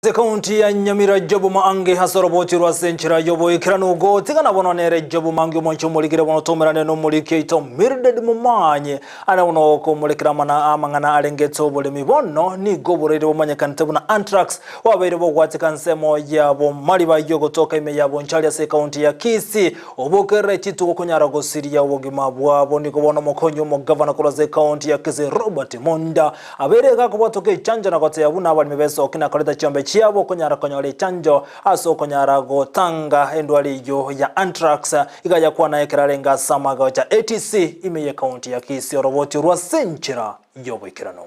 Ase ekaunti ya Nyamira Job Maangi ase oroboti rwa ase enchera y'oboikeranu gotigana bono nere Job Maangi omonche omorikire bono tomerane nomoriki oito Mildred Momanyi are bono okomorekera amana amang'ana arengete oboremi bono nigo oborwaire bomanyekanete buna anthrax bwabeire bogwatika nsemo ya bomariba yogotoka ime ya Bonchari ase ekaunti ya Kisii obokerere chitugo konyara gosiria obogima bwabo nigo bono omokonyi omogavana korwa ase ekaunti ya Kisii Robert Monda Abeire iga akobwatoka echanjo na gotebia buna abaremi b'esoki na koreta chiombe chiabo okonyara konyora echanjo ase okonyara gotanga endwari eyio ya anthrax. Iga yakwana ekero arenge ase amagocha ATC ime y'ecounty ya Kisii oroboti orwo ase enchera y'oboikeranu.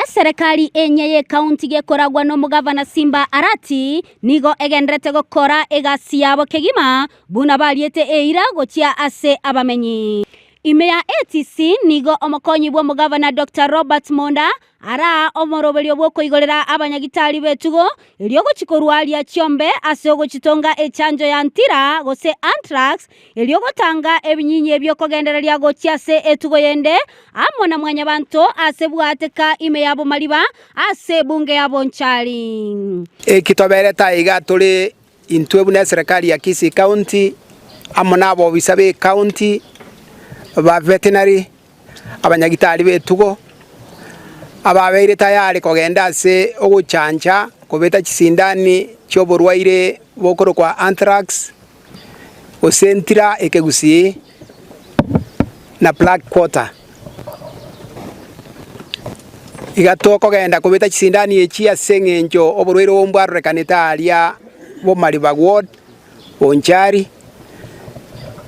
Eserekari enye y'ecounty gekoragwa nomogavana Simba Arati nigo egenderete gokora egasi yabo kegima buna bariete eira gochia ase abamenyi. Ime ya ATC nigo omokonyi bw'omogavana Doctor Robert Monda araa omoroberio bw'okoigorera abanyagitari b'etugo erio gochia korwaria chiombe ase ogochitonga echanjo ya ntira gose anthrax erio gotanga ebinyinyi ebio kogendereria gochia ase etugo yende amo na mwanyabanto ase bwateka ime ya Bomariba ase ebunge ya Bonchari. Eki toberete aiga tore Intwe buna eserekari ya Kisii County amo na abobisa be county, ba veterinary, abanyagitari b'etugo, ababeire tayari kogenda ase ogochancha kobeta chisindani chi'oborwaire bokorokwa anthrax, gose entira ekegusii na black quarter. Iga tokogenda kobeta chisindani echi ase eng'encho oborwaire obo mbwarorekanete aaria Bomariba Ward, Bonchari,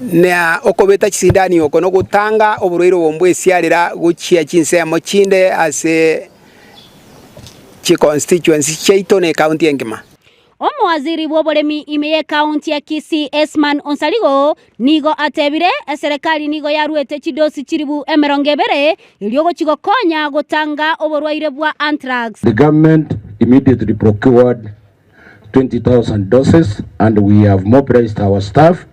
na okobeta chisindani oko nogotanga oborwaire obo mbwesiarera gochia chinsemo chinde ase chiconstituency chiaito na ecounty engima. Omowaziri bw'oboremi ime y'ekaunti ya Kisii Esman Onsarigo nigo atebire eserekari nigo yaruete chidosi chiribu 20 erio gochi gokonya gotanga oborwaire bwa anthrax. The government immediately procured 20,000 doses and we have mobilized our staff.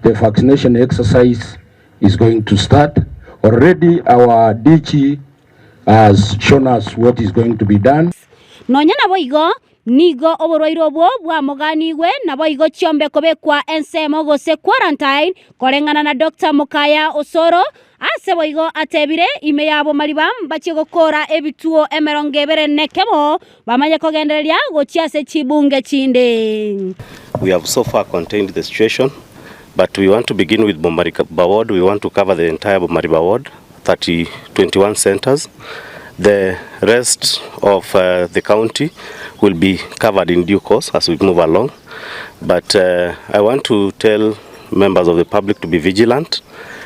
The vaccination exercise is going to start. Already our DG has shown us what is going to be done. Nonya naboigo, Nigo oborwaire obwo bwamoganigwe, naboigo chiombe kobekwa ensemo gose quarantine, koreng'ana na Doctor Mokaya Osoro. Ase boigo atebire, ime yabo mariba mbachie gokora ebituo 21 nekemo, bamanye kogendereria gochia ase chibunge chinde. We have so far contained the situation but we want to begin with Bomariba ward, we want to cover the entire Bomariba ward. 30, 21 centers. The rest of uh, the county will be covered in due course as we move along. But uh, I want to tell members of the public to be vigilant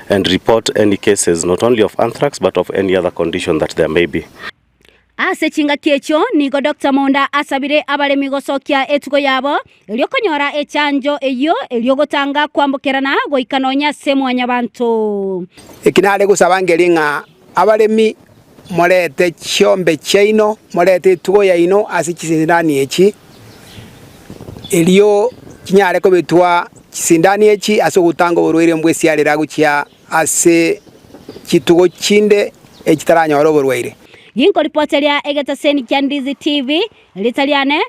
and report any cases not only of anthrax but of any other condition that there may be. Ase chingaki echio nigo Doctor Monda asabire abaremi gosokia etugo yabo erio konyora echanjo eyio erio gotanga kwambokerana goika nonya ase mwanyabanto. Eki nare gosaba ngerie ng'a abaremi morete chiombe chiaino, morete etugo yaino ase chisindani echi, erio chinyare kobetwa chisindani echi ase ogotanga oborwaire mbw'esiarera gochia ase chitugo chinde echitaranyore oborwaire. Ginkoripoteria egetaseni kia Ndizi TV, rita riane.